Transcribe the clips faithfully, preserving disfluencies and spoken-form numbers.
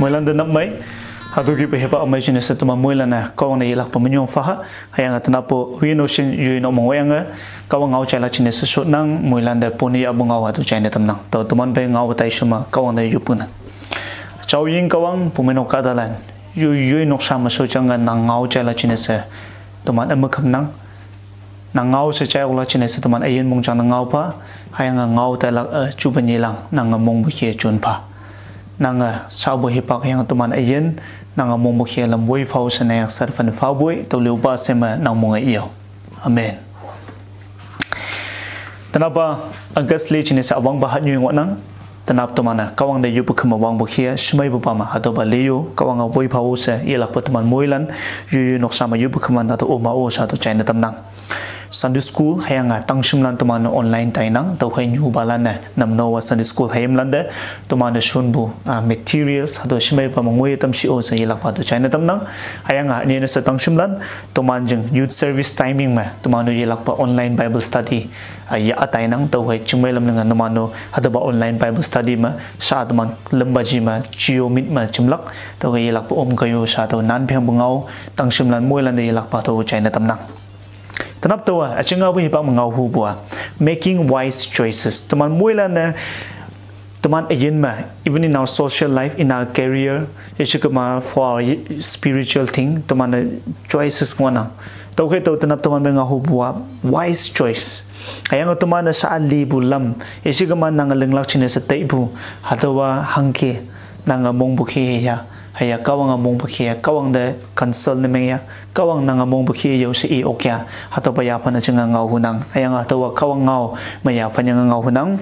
Moilan te nap mei. Hatüo kihpu hipak ümei jingne she teman moilan-e Kahwang te yelakpe minyong phaha. Hüyange tenapo win ocean yoi nok me ngohyange Kahwang ngao jailak jingne she shotnang, moilan te pone yahpu ngao hatüo jaine tamnang. Tao teman phei ngao tai shema Kahwang te yoppu nang. Jaoying Kahwang, pumeinok kahtalan, yoi yoi noksha me shojange nang ngao jailak jingne she teman üme khümnang. Nang ngao she jai oklak jingne she teman üyin mongjang ne ngao pha, hüyange ngao tailak-e jupe nyilang nange mongpu kih-e jon pha. Nange shapu hipak hüyange teman üyin nange mongpu kih-e lam woi phao she nayak sar phan phaopoi, tüo liupa she me nang monge iyao. Amen. Tenapa August li jingne she üwangpa hatnyu ngohnang. Tenap teman-e Kahwang te yoppu khümme wangpu kih-e shemeipupa me hatüopa liyo, Kahwange woi phao she yelakpe teman moilan, yoi yoi noksha me yoppu khümwan hatüo oma-o sha hatüo jaine tamnang. Sunday school hüyange tangshimlan teman-e online tainang, tüokhei nyupalan-e namnowa Sunday school hayimlan te teman-e shonpu, ah, materials hatüo shemeipa me ngoiye tam shi-o she yelakpa hatüo jaine tamnang. Hüyange ünyene she tangshimlan teman jing youth service timing me teman-o yelakpa online Bible study, ah, ya tainang, tüokhei chingmei lam linge numan-o hatüopa online Bible study me sha teman lampa ji me Jio Meet me jimlak, tüokhei yelakpa om kayo sha tüo nan phengpu ngao tangshimlan moilan te yelakpa hatüo jaine tamnang. Tenap taowa üjinga pu hipak me ngao hupu-a, making wise choices. Teman moilan-e teman üyin me, even in our social life, in our career, yeshikema for our spiritual thing, teman-e choices ngohnang. Tüokhei tao tenap teman phei ngao hupu-a wise choice. Hüyange teman-e sha lipu lam, yeshikema nange linglak jingne she taipu, hatüowa hangke nange mongpu kih-e ya, hüya Kahwange mongpu kih-e, Kahwang te consult ne meng ya, Kahwang nange mongpu kih-e yao she i ok ya, hatüopa yaphan üjinge ngao hunang, hüyange hatüowa Kahwang ngao me yaphan yange ngao hunang.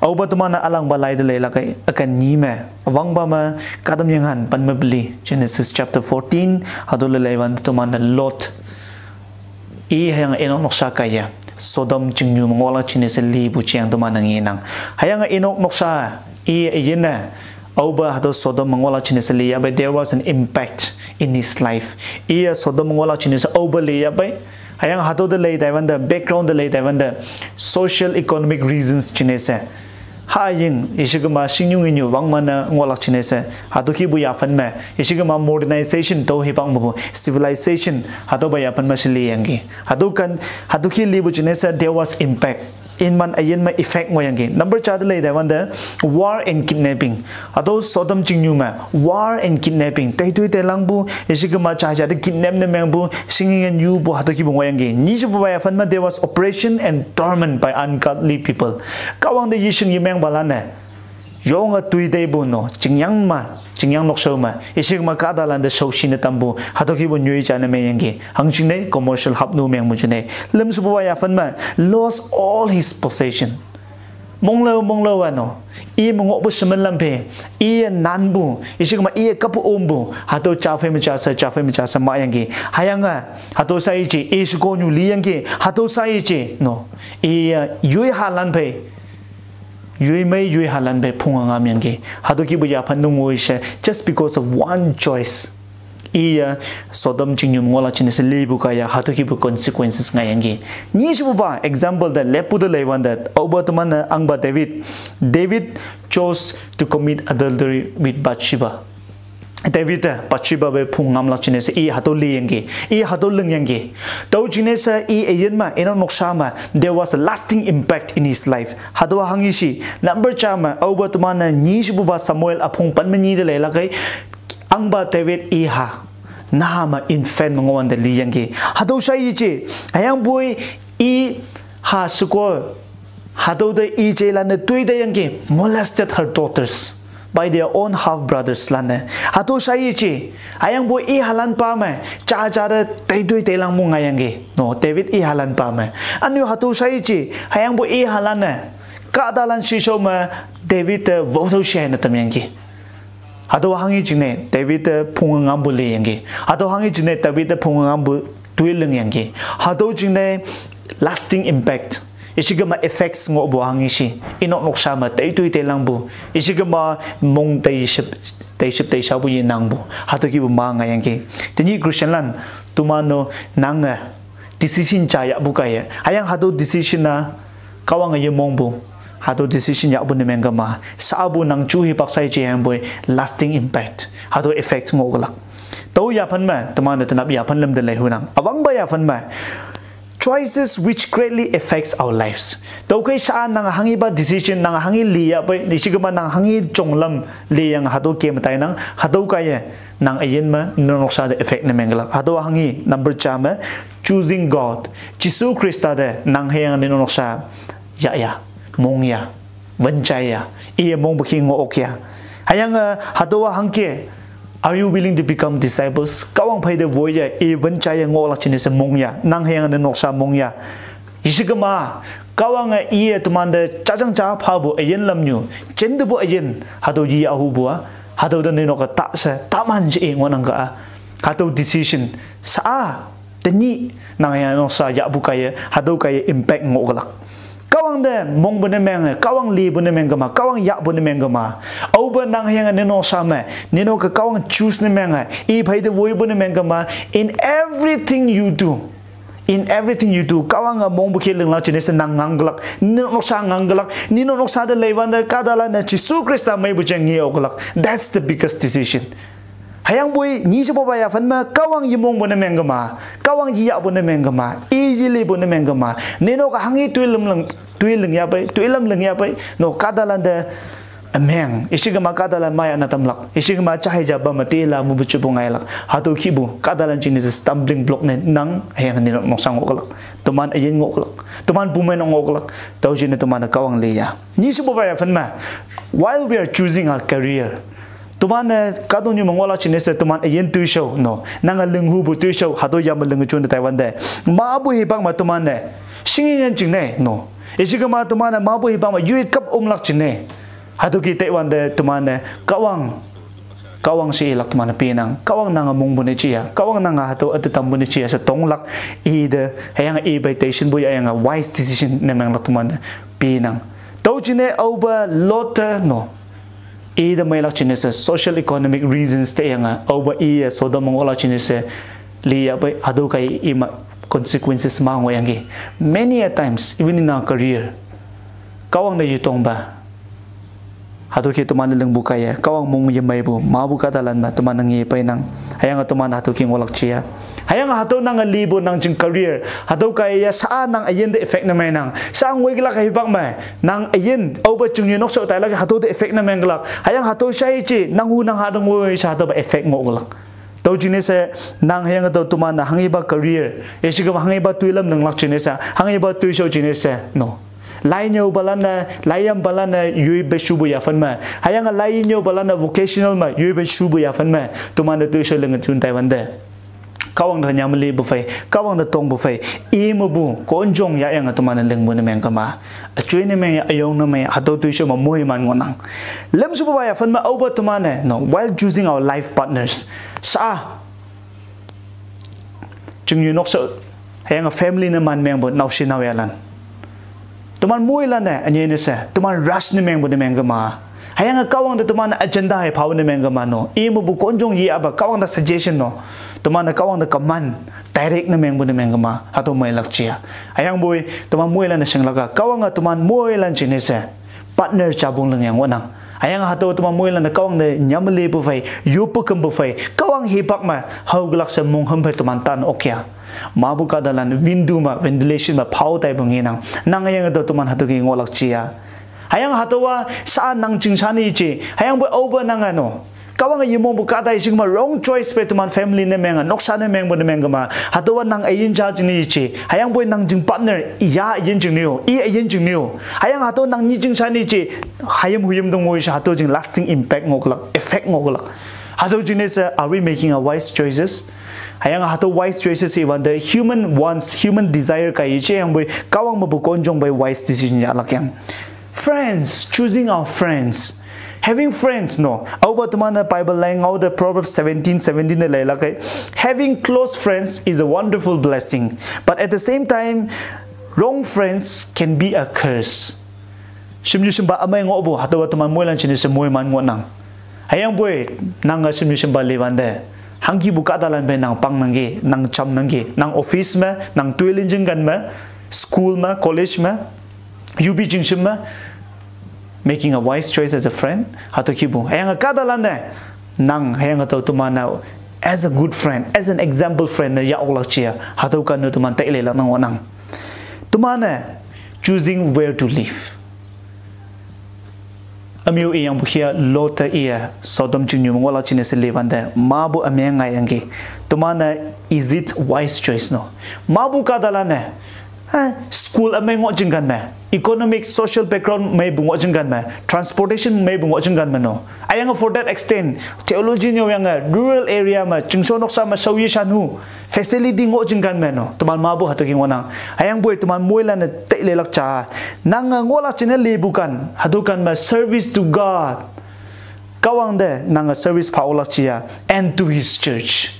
Aopa teman-e ülangpa lai te leilak-e ükan nyi me, üwangpa me Kahtamyenghan pen me peli, Genesis chapter fourteen, hatüo le leiwante teman-e Lot, i hüyange Enok noksha kaiye Sodom chingnyu me ngohlak jingne she lipu jeang teman-e ngenang. Hüyange Enok noksha, i üyinne aope hatüo Sodom me ngohlak jingne she liyahpei, there was an impact in his life. Iye Sodom me ngohlak jingne she aope liyahpei. Hüyange hatüo te lei taiwante, background te lei taiwante, social economic reasons jingne she haying, yeshikema shingnyu nginyu wangman-e ngohlak jingne she, hatüo kihpu yaphan me, yeshikema modernization tüo hipak mepu civilization, hatüopa yaphan me she liyangki. Hatüo kan, hatüo kih lipu jingne she there was impact. Iman üyin me effect ngohyangki. Number ja te lei taiwante, war and kidnapping. Hatüo Sodom chingnyu me war and kidnapping, teitoi teilangpu, yeshikema jaja te kidnap ne mengpu, shinge nyupu hatüo kihpu ngohyangki. Nyi shepupa yaphan me there was oppression and torment by ungodly people. Kahwang te yeshing yemengpalan-e yonge toi teipu no, chingyang me, chingyang nokshao me, yeshikema kahtalan te shaoshi ne tampu hatüo kihpu nyoi ja ne mengyangki. Hangjingne commercial hapnu mengpu jingne. Lüm shepupa yaphan me lost all his possession. Monglao, monglao-a no, i me ngohpu shemen lam phei, iye nanpu, yeshikema iye kahpu ompu, hatüo ja phei me ja she, ja phei me ja she mahyangki. Hüyange hatüo sha yeje i shekonyu liyangki. Hatüo sha yeje no, iye yoi halan phei, yoi mei yoi halan phei phunge ngamyangki. Hatüo kihpu yaphan nu ngoi she, just because of one choice, iye Sodom chingnyu me ngohlak jingne she lipu kaiye hatüo kihpu consequences ngaiyangki. Nyi shepupa example te leppu te leiwante, aope teman-e ahngpa David, David chose to commit adultery with Bathsheba. David-e Bathsheba phei phung ngamlak jingne she i hatüo liyangki, i hatüo lingyangki. Tüo jingne she i üyin me, Enok noksha me there was a lasting impact in his life. Hatüo hanghe shi. Number ja me, aope teman-e nyi shepupa Samuel üpong pen me nyi te leilak-e, ahngpa David i ha naha me infant me ngohwante liyangki. Hatüo sha yeje, hüyangpoi i ha sheko, hatüo te i jelan-e toi teiyangki, molested her daughters by their own half brothers lan-e. Hatüo sha yeje, hüyangpoi i halan pa me jaja te teitoi teilangpu ngaiyangki no, David i halan pa me. Ünyu hatüo sha yeje, hüyangpoi i halan-e kahtalan shishao me David te wotüo shine tamyangki. Hatüo hanghe jingne David te phunge ngampu liyangki. Hatüo hanghe jingne David te phunge ngampu toi lingyangki. Hatüo jingne lasting impact, yeshikema effects ngohpu hanghe shi. Enok noksha me teitoi teilangpu, yeshikema mong teiship, teiship teishaopu yenangpu, hatüo kihpu ma ngaiyangki. Tenyih Christianlan, teman-o nange decision ja yahpu kaiye, hüyange hatüo decision-a Kahwange yemongpu, Hatüo decision yahpu ne meng kema. Sa apu nang ju hipak sai je hüyangpoi lasting impact. Hatüo effects ngoh külak. Tüo yaphan me, teman-e tenap yaphan lam te lei hunang. Üwangpa yaphan me. Choices which greatly affects our lives. Tüokhei sa nang hanghipa decision, nang hanghi li yahpei, ishi kema nang hanghi jonglam liyange hatüo kem tainang, hatüo kaiye, nang üyin me, ninok noksa te effect ne meng külak. Hatüo hanghi, number ja me, choosing God. Jesu Khrista te, nang hüyange ninok noksa, yahya, mongya, wünjaiya, iye mongpu kih ngoh okya. Hüyange, hatüowa hangke, are you willing to become disciples? Kahwang phei te woiye, i wünjaiye ngohlak jingne she mongya, nang hüyange ninok noksa mongya. Ishi kema, Kahwange iye teman te jajang ja phapu üyin lamnyu, jintepu üyin, hatüo yi ahupu a, hatüo te ninok-e ta she, taman je i ngohnang ka a. Hatüo decision, sa a, tenyih, nang hüyange ninok noksa yahpu kaiye, hatüo kaiye impact ngoh külak. Kahwang te mongpu ne menge, Kahwang lipu ne meng kema, Kahwang yahpu ne meng kema. Aope nang hüyange ninok noksa me, ninok-e Kahwang choose ne menge, i phei te woipu ne meng kema, in everything you do. In everything you do, Kahwange mongpu kih linglak jingne she nang ngang külak, ninok noksa ngang külak, ninok noksa te leiwante kahtalan-e Jesu Khrista meipu jeng nge oklak. That's the biggest decision. Hüyangpoi, nishepupa yaphan me, Kahwang yemongpu ne meng kema, Kahwang yeyahpu ne meng kema, i yelipu ne meng kema, ninok-e hanghi toilam ling, toiling yahpei, toilam ling yahpei, no kahtalan te, ümeng, ishi kema kahtalan maya na tamlak, ishi kema jahei japa me tela mupu jepu ngailak, hatüo kihpu, kahtalan jingne she stumbling block ne nang, hüyange ninok noksa ngoh külak, teman üyin ngoh külak, teman bumeinok ngoh külak, tüo jingne teman-e Kahwang liya. Nishepupa yaphan me, while we are choosing our career, teman-e kahtoknyu me ngohlak jingne she teman üyin toishao, no, nange linghupu toishao, hatüo yame linge jun te taiwante. Mapu hipak me teman-e, shinge ngen jingne, no. Ishi kema teman-e mapu hipak me yoi kap omlak jingne. Hatüo kih taiwante teman-e, Kahwang, Kahwang she ilak teman-e penang, Kahwang nange mongpu ne jia, Kahwang nange hatüo üte tampu ne jia she tonglak, ite, hüyange i phei te shinpu ya hüyange wise decision ne menglak teman-e penang. Tüo jingne aope Lot-e, no. Ite meilak jingne she social economic reasons te yange, aope iye Sodom me ngohlak jingne she, li yahpei, hatüo kaiye ima consequences ma ngohyangki. Many a times, even in our career, Kahwang te yetongpa. Hatüo kih teman-e lingpu kaiye, Kahwang mong yemeipu, mapu kahtalan me, teman-e nge peinang. Hüyange teman hatüo kih ngohlak jia. Hüyange hatüo nange lipu nang jing career, hatüo kaiye sa nang üyin te effect ne meinang. Sa ngoi külak hipak me, nang üyin, aope jingnyu nokshao tailak hatüo te effect ne meng külak. Hüyange hatüo shai je, nang hu nang ha te ngoi she hatüopa effect ngoh külak. Tüo jingne she, nang hüyange tüo teman-e hanghipa career, ishi kema hanghipa toilam linglak jingne she, hanghipa toishao jingne she, no. Lai nyüopalan-e, lai yampalan-e, yoipe shupu yaphan me. Hüyange lai nyüopalan-e vocational me, yoipe shupu yaphan me. Teman-e toishao linge jun taiwante. Kahwang te nyamlipu phei, Kahwang te tongpu phei, i mepu, konjong yahyange teman-e lingpu ne meng kema. Üjoi ne meng ya, üyong ne meng ya, hatüo toishao me moiman ngohnang. Lemshupupa yaphan me aope teman-e, no, while choosing our life partners. Sa, jingnyu nokshao, hüyange family ne man mengpu naoshe naoyhalan. Teman moilan-e, ünyei ne she, teman rush ne mengpu ne meng kema. Hüyange Kahwang te teman agenda hei phapu ne meng kema no. I mepu konjong yeyahpa Kahwang te suggestion no. Teman-e Kahwang te command, direct ne mengpu ne meng kema. Hatüo meilak jia. Hüyangpoi, teman moilan-e shinglak a, Kahwange teman moilan jingne she, partner japong lingyang ngohnang. Hüyange hatüo teman moilan-e Kahwang te nyamlipu phei, yoppe kempu phei, Kahwang hipak me, hao külak she monghüm phei teman tan okya. Mapu kahtalan window me, ventilation me, phao taipu ngenang. Nang hüyange tüo teman hatüo kih ngohlak jia. Hüyange hatüowa sa nang jing sha ne je, hüyangpoi aope nange no. Kahwange yemongpu kahta ishi kema wrong choice phei teman family ne menge, noksa ne mengpu ne meng kema. Hatüowa nang üyin ja jingne je, hüyangpoi nang jing partner, ya üyin jingne-o, i üyin jingne-o. Hüyange hatüo nang nyi jing sha ne je, hayim huyim te ngoi she hatüo jing lasting impact ngoh külak, effect ngoh külak. Hatüo jingne she, are we making a wise choices? Hüyange hatüo wise choices iwante human wants, human desire kaiye je hüyangpoi Kahwang mepu konjong phei wise decision yahlak yang. Friends, choosing our friends. Having friends, no. Aope teman-e Bible lai ngao te Proverbs seventeen seventeen te leilak kei. Having close friends is a wonderful blessing, but at the same time, wrong friends can be a curse. Shimnyu shimpa ümei ngohpu, hatüowa teman moilan jingne she moiman ngohnang. Hüyangpoi, nange shimnyu shimpa liwante, hangkipu kahtalan phei nang pangnangki, nang jamnangki, nang office me, nang toiling jingkan me, school me, college me, yupi jingshim me, Making a wise choice as a friend, hatüo kihpu. Hüyange kahtalan-e, nang hüyange tüo teman-e as a good friend, as an example friend ne yah oklak jiya, hatüo kan-e teman tailelak nang ngohnang. Teman-e choosing where to live. Ümeo iyangpu khia Lot-e iye Sodom chingnyu me ngohlak jingne she lewante, mapu ümeng ngaiyangki. Teman-e, is it wise choice no? Mapu kahtalan-e, eh, school ümei ngoh jingkan me, economic, social background meipu ngoh jingkan me, transportation meipu ngoh jingkan me no. Hüyange for that extent, theology nyoyange rural area me, chingshon noksa me shaoyi shanhu, facility ngoh jingkan me no. Teman mapu hatüo ki ngohnang. Hüyangpoi teman moilan-e tailelak ja, nange ngohlak jingne lepu kan, hatüo kan me service to God. Kahwang te nange service pha oklak jiya, and to his church.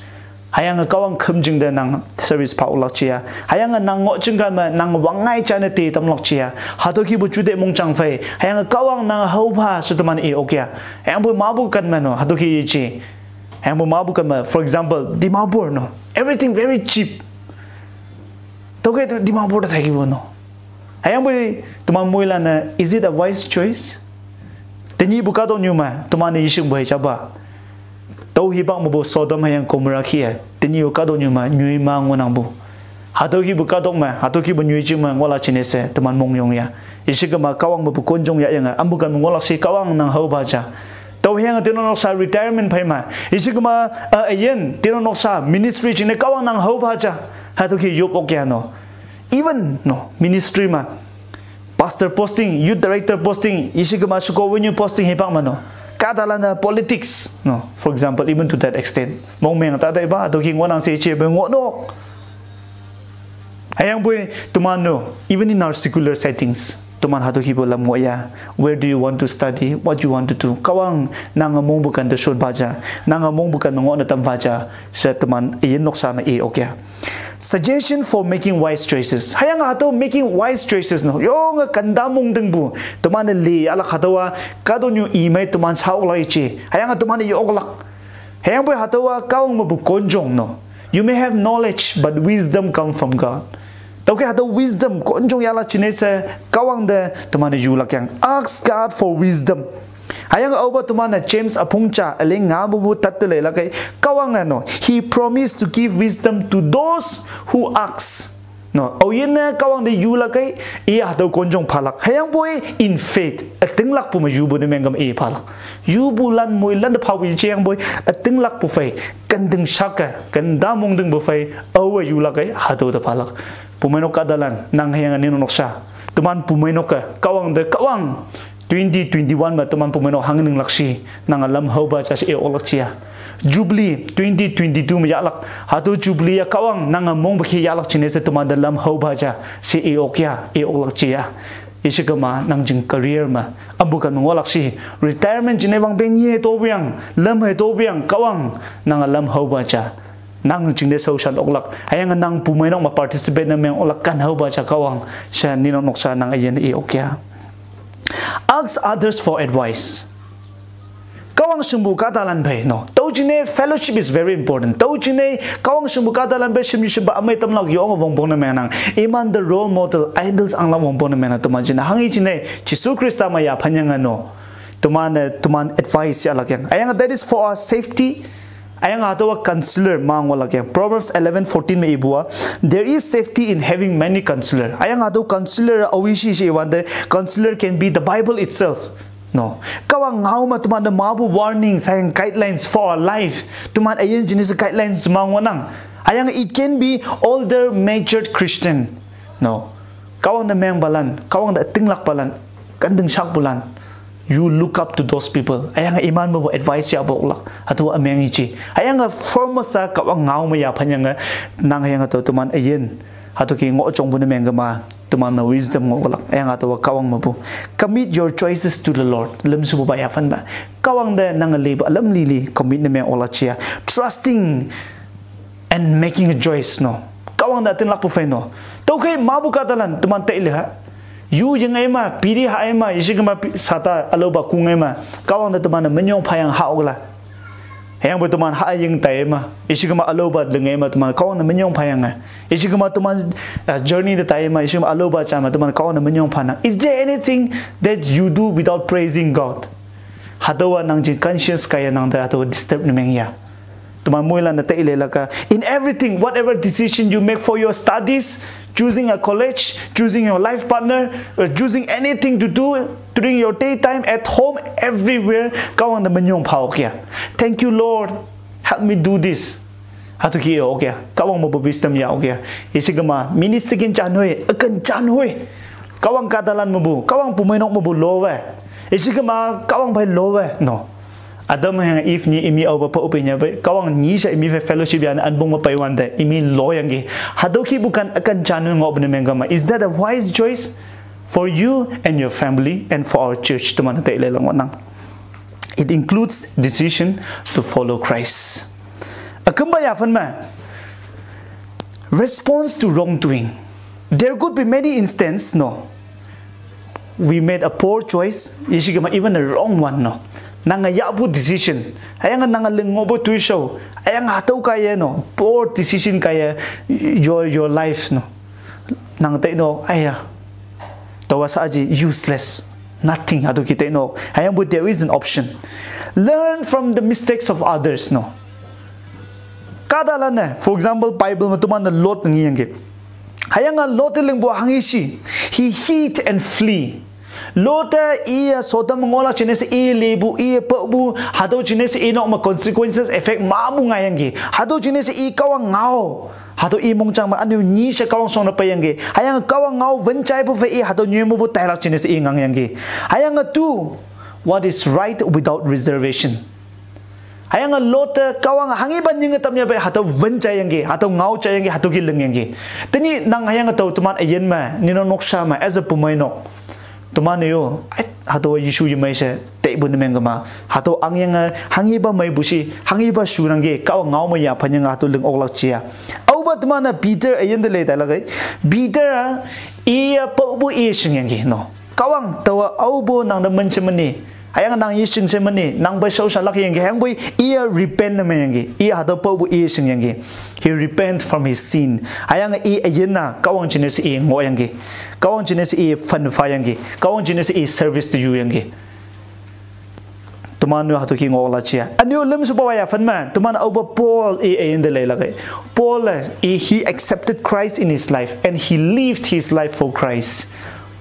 Hüyange Kahwang khümjing te nang service pha oklak jiya. Hüyange nang ngoh jingkan me nang wangngai jane te tamlak jiya. Hatüo kihpu jute mongjang phei. Hüyange Kahwang nang haopha she teman i ok ya. Hüyangpoi mapu kan me no, hatüo ki yeji. Hüyangpoi mapu kan me, for example, Dimapur no, everything very cheap. Tüokhei Dimapur te taikipu no. Hüyangpoi teman moilan-e, is it a wise choice? Tenyihpu kahtoknyu me teman-e yeshingpu hei japa. Tüo hipak mepu Sodom hüyange Gomorrah kih-e, tenyih-o kahtoknyu me nyoi ma ngohnangpu. Hatüo kihpu kahtok me, hatüo kihpu nyoijing me ngohlak jingne she teman mongyong ya. Yeshikema Kahwang mepu konjong yahyange ampu kan me ngohlak shi Kahwang nang haopha ja. Tüo hüyange tinok noksa retirement phei me, yeshikema, eh, üyin tinok noksa ministry jingne Kahwang nang haopha ja. Hatüo ki yop ok ya no. Even no, ministry me, pastor posting, youth director posting, yeshikema shekowenyu posting hipak me no, kahtalan-e politics no, for example, even to that extent, mongmeng ta taipa hatüo ki ngohnang she jepe ngohnok. Hüyangpoi teman no, even in our secular settings, teman hatüo kihpu lam ngoh ya. Where do you want to study? What you want to do? Kahwang nange mongpu kan te shonpha ja, nange mongpu kan me ngohne tampha ja she teman üyin noksa me i ok ya. Suggestion for making wise choices. Hüyange hatüo making wise choices no, yonge kanda mongtingpu teman-e li yahlak hatüowa kahtoknyu imei teman sha oklak yeji. Hüyange teman-e ye oklak. Hüyangpoi hatüowa Kahwang mepu konjong no, you may have knowledge, but wisdom come from God. Tüokhei hatüo wisdom konjong yahlak jingne she Kahwang te teman-e yulakyang. Ask God for wisdom. Hüyange aopa teman-e James üpong ja üleng ngapupu tat te leilakkei, Kahwange no, he promised to give wisdom to those who ask. No, aoyinne Kahwang te yulakkei, i hatüo konjong phalak. Hüyangpoi in faith, ütinglakpu me yupu ne mengkam i phalak. Yupulan moilan te phapu yeji hüyangpoi, ütinglakpu phei, kenting shake, kanda mongtingpu phei, aowe yulakkei, hatüo te phalak. Pumeinok kahtalan, nang hüyange ninok noksa, teman pumeinok-e Kahwang te, Kahwang, twenty twenty-one me teman pumeinok hangninglak shi, nange lam haopha ja she i oklak jiya. Jubilee twenty twenty-two me yahlak, hatüo Jubilee ya Kahwang nange mongpu ki yahlak jingne she teman te lam haopha ja she i ok ya, i oklak jiya. Yeshikema nang jing career me ampu kan me ngohlak shi, retirement jingne wangpeng nyi hei topuyang, lam hei topuyang, Kahwang nange lam haopha ja. Nang jingne shaoshan oklak, hüyange nang pumeinok me participate ne meng oklak kan haopha ja Kahwang she ninok noksa nang üyin i ok ya. Ask others for advice. Kahwang shingpu kahtalan phei no, tüo jingne fellowship is very important. Tüo jingne Kahwang shingpu kahtalan phei shimnyu shimpa ümei tamlak yonge wongpong ne mengnang. Iman te role model, idols anglak wongpong ne mengnang teman jingne. Hanghe jingne Jesu Khrista me yaphanyange no, teman-e teman advice yahlakyang. Hüyange that is for our safety. Hüyange hatüowa counselor ma ngohlakyang. Proverbs eleven fourteen me ipu-a, there is safety in having many counselor. Hüyange hatüo counselor aowe shi she iwante, counselor can be the Bible itself. No, Kahwang ngao me teman te mapu warnings hüyange guidelines for our life, teman üyin jingne she guidelines ma ngohnang. Hüyange it can be older matured Christian. No, Kahwang te mengpalan, Kahwang te ütinglakpalan, kenting shakpulan, you look up to those people. Hüyange iman mepu advice yahpu oklak, hatüo ümeng yeji. Hüyange formosa Kahwang ngao me yaphanyange, nang hüyange tüo teman üyin, hatüo ki ngoh jongpu ne mengkema, teman me wisdom ngohlak. Hüyange hatüowa Kahwang mepu, commit your choices to the Lord, lümshepupa yaphan me, Kahwang te nange lepu ülam lili commit ne meng oklak jiya. Trusting and making a choice no, Kahwang te ütinglakpu phei no. Tüokhei mapu kahtalan teman taile ha, yu ying ei ma, biri ha ei ma, yeshikema sata ülaopa kung ei ma, Kahwang te teman-e minyong phayang ha oklak. Hüyangpoi teman ha ying tai ma, ishi kema aloba lenge ma teman Kahwang ne minyong pha yange. Ishi kema teman uh, journey te tai ma, ishi kema aloba cha ma teman Kahwang ne minyong pha nang. Is there anything that you do without praising God? Hatüowa nang jing conscience kaiye nang te hatüowa disturb ne meng ya. Teman moilan ne taile laka. In everything, whatever decision you make for your studies, choosing a college, choosing your life partner, or choosing anything to do during your daytime, at home, everywhere, Kahwang te minyong pha ok ya. Thank you, Lord. Help me do this. Hatüo ki ok ya. Kahwang mepu wisdom ya ok ya. Ishi kema, ministry kin chan hui, akan chan hui. Kahwang kahtalan mepu, Kahwang pumeinok mepu lowe. Ishi kema, Kahwang phei lowe. No. Adam hang Eve nyi imi aope pa ope nya pei, Kahwang nyi sha imi phei fellowship ya ne anpong me pei wante, imi lo yangki. Hatüo ki bukan akan chan hui ngohpu ne meng kema. Is that a wise choice for you and your family and for our church? Teman taile lang ngohnang. It includes decision to follow Christ. Akümpa yaphan me, response to wrongdoing. There could be many instances, no. We made a poor choice, ishi kema even a wrong one, no. Nange yahpu decision. Hüyange nange ling ngohpu toishao. Hüyange hatüo kaiye, no. Poor decision kaiye your, your life, no. Nang tei no, aya. Taowa sa aji useless. Nothing. Hatüo ki tei no. Hüyangpoi there is an option. Learn from the mistakes of others, no. Kahtalan ne, for example, Bible me teman ne Lot ngi yangki. Hüyange Lot te lingpu hanghe shi. He hid and flee. Lot te iye Sodom ngohlak jingne she i lipu, i paopu, hatüo jingne she i nok me consequences effect mapu ngaiyangki. Hatüo jingne she i Kahwang ngao. Hatüo i mongjang me ünyu nyi she Kahwang shongne peiyangki. Hüyange Kahwang ngao wün jaipu phei i hatüo nyoi mepu tailak jingne she i ngangyangki. Hüyange two, what is right without reservation. Hüyange Lot te Kahwang hanghepa nyinge tamya pei hatüo wün jaiyangki, hatüo ngao jaiyangki, hatüo ki lingyangki. Tenyih nang hüyange tao teman üyin me, ninok noksha me, as a pumeinok. Teman yo, ai, hatüo issue yemei she, teipu ne meng kema. Hatüo angyange, hanghepa meipu shi, hanghepa shunangki, Kahwang ngao me yaphan yange hatüo ling oklak jia. Aopa teman-e Peter üyin te lei tailak ei. Peter-a, iye paopu iye shingyangki, no. Kahwang taowa aopu nang te men she meni. Hüyange nang yeshing she meni, nang pei shaoshalak yangki hüyangpoi iye repent ne meiyangki. Iye hatüo paopu iye shingyangki. He repent from his sin. Hüyange i üyin-a Kahwang jingne she i ngohyangki. Kahwang jingne she i phan phayangki. Kahwang jingne she i service te yuyangki. Teman-o hatüo ki ngohlak jia. Ünyu lümshepupa yaphan me, teman aopa Paul i üyin te leilak ei. Paul-e, he accepted Christ in his life and he lived his life for Christ.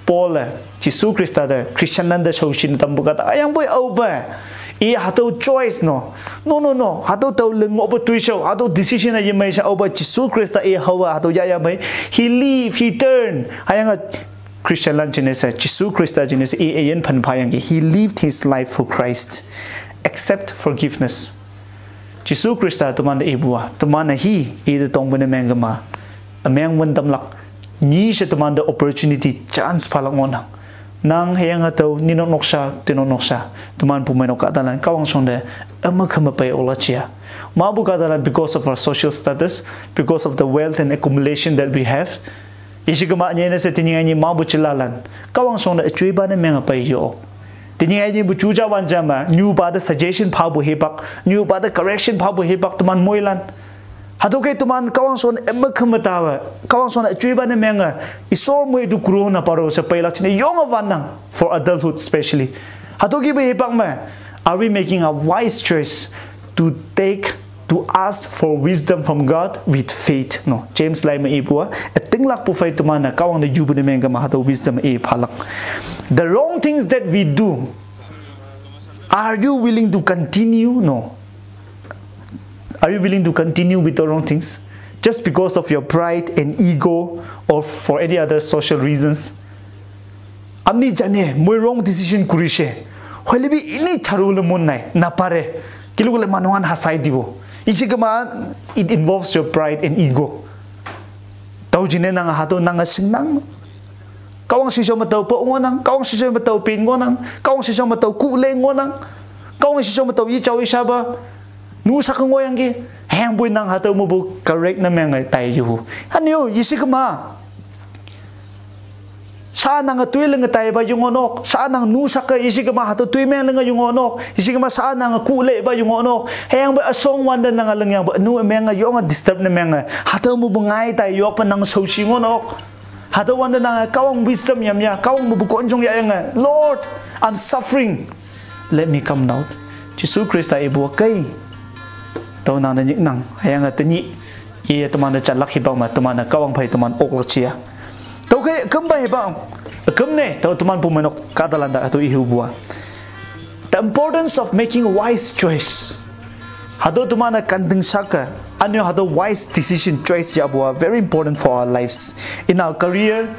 Paul-e, Jesu Khrista te, Christianlan te shaoshin tampu kahta. Hüyangpoi aopa, i hatüo choice no. No, no, no. Hatüo tao ling ngohpu toishao, hatüo decision-a yemei she aopa Jesu Khrista i haowa, hatüo yahya mei. He leave, he turn. Hüyange Christianlan jingne she, Jesu Khrista jingne she, i üyin phan phayangki. He lived his life for Christ. Accept forgiveness. Jesu Khrista teman te ipu-a, teman-e hi, i te tongpu ne meng kema. Ümeng wün tamlak, nyi she teman te opportunity, chance phalak ngohnang. Nang hüyange tao, ninok noksha, tinok noksha, teman pumeinok kahtalan, Kahwang shongne, üme keme pei oklak jia. Mapu kahtalan, because of our social status, because of the wealth and accumulation that we have, ishi kema nyene she tenyih ngai nyi mapu jilalan, Kahwang shongne üjoipa ne menge pei yo. Tenyih ngai nyi pu juja wan ja me, nyupa te suggestion phapu hipak, nyupa te correction phapu hipak teman moilan. Hatüo kei teman Kahwang shongne üme keme tawe, Kahwang shongne üjoipa ne menge, Isor moi tu grow na paro she peilak jingne yonge wannang, for adulthood specially. Hatüo kipu hipak me, are we making a wise choice to take, to ask for wisdom from God with faith? No, James lai me ipu-a, ütinglakpu phei teman-e Kahwang te yupu ne meng kema hatüo wisdom i phalak. The wrong things that we do, are you willing to continue? No. Are you willing to continue with the wrong things? Just because of your pride and ego or for any other social reasons? Amni jane, moi wrong decision kurishe. Hoilebi ini charu le mon nai, napare. Kiluk le manwangan hasai dibo. Ishi kema, it involves your pride and ego. Tao jingne nang hatüo nang shingnang. Kahwang shishao me tao pao ngohnang, Kahwang shishao me tao pin ngohnang, Kahwang shishao me tao kule ngohnang, Kahwang shishao me tao yejao yeshapa, nu sak ngohyangki, hüyangpoi nang hatüo mepu correct ne menge tai yu. Ünyu, ishi kema. Sa nang a tui leng a tai ba yung onok. Sa nang nu sak a isi kama hato tui meng leng a yung onok. Isi kama sa nang a ku le ba yung onok. Heyang ba asong wanda nang a leng yang ba nu meng a yung a disturb na meng a. Hato mu bu ngai tai yok pa nang so si onok. Hato wanda nang a Kawang wisdom yam ya. Kawang mu bu konjong ya yang a. Lord, I'm suffering. Let me come out. Jisu Krista ibu kai. Tau nang na nyik nang. Heyang a tanyi. Iya teman da chalak hibang ma teman da Kawang phai teman ok lak chia. Tau kai kemba hibang. Kem ne tau teman pu menok kata landa atu ihu bua. The importance of making wise choice. Hado teman da kandeng saka. Anyo hado wise decision choice ya bua. Very important for our lives. In our career,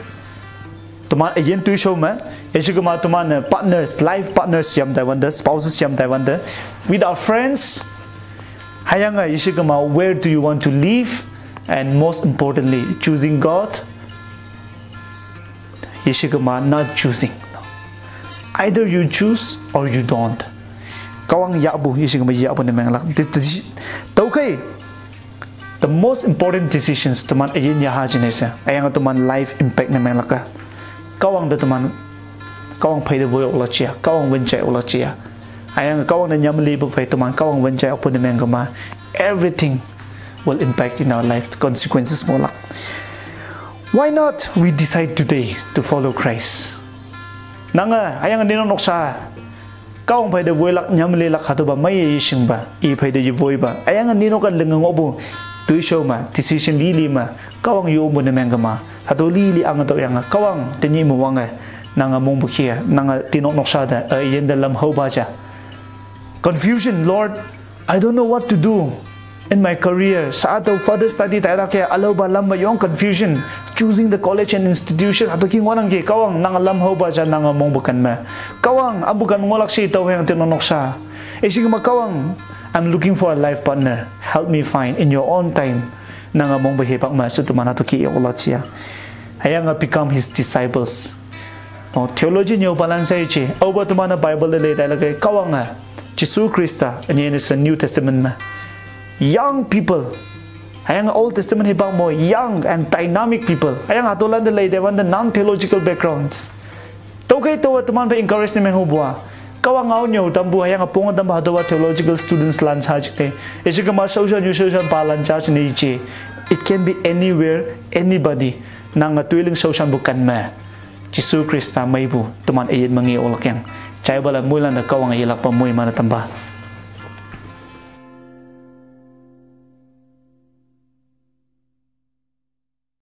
teman ayen tui show ma. Eshikama teman partners, life partners yam tai wanda, spouses yam tai wanda. With our friends, hayang a eshikama, where do you want to live? And most importantly, choosing God. Eshikama, not choosing. Either you choose or you don't. Kawang yabu, eshikama yabu ne menglak. Tau kai, the most important decisions teman ayin ya ha jine se. Ayang teman life impact ne menglak a. Kawang da teman, Kawang phai da voi ola chia, Kawang wen chai ola chia. Ayang Kawang da nyam li bu phai teman, Kawang wen chai opu ne meng kama. Everything will impact in our life, the consequences ngolak. Why not we decide today to follow Christ? Nang a, ayang nino noksa. Kawang phai da voi lak nyam le lak hato ba mai ye shing ba. I phai da ye voi ba. Ayang nino kan leng ngobu. Tui show ma, decision li li ma. Kawang yo bu ne meng kama. Hato li li ang to yang a. Kawang, tenyi mu wang a. Nang a mong bu kia. Nang a tinok noksa da. A yen da lam hau ba ja. Confusion, Lord. I don't know what to do in my career. Sa ato further study tai rak ya alo ba lam ba yong confusion. Choosing the college and institution. Ato ki ngwanang ki Kawang nang lam hau ba ja nang mong bukan ma. Kawang abukan ngolak si tau yang tino noksa. Eshikama Kawang, I'm looking for a life partner. Help me find in your own time. Nang mong ba hepak ma su teman ato ki ola chia. Ayang a become his disciples. No, theology nyo balance ai chi. Au ba teman a Bible le le tai lak Kawang a. Jisu Krista, and in the New Testament ma. Young people. Ayang Old Testament hibang mo young and dynamic people. Ayang atolan de le de wan the non-theological backgrounds. Tau kai tau teman ba encourage ne meng hu bua. Kawang au nyo tambu ayang apong tambu hato ba theological students lan cha chite. Eshikama social new social pa lan cha chine chi. It can be anywhere, anybody. Nang a tuiling social bukan ma. Jisu Krista mai bu teman ayin mangi olak yang. Chai bala muilan da Kawang a ilak pa mui mana tamba.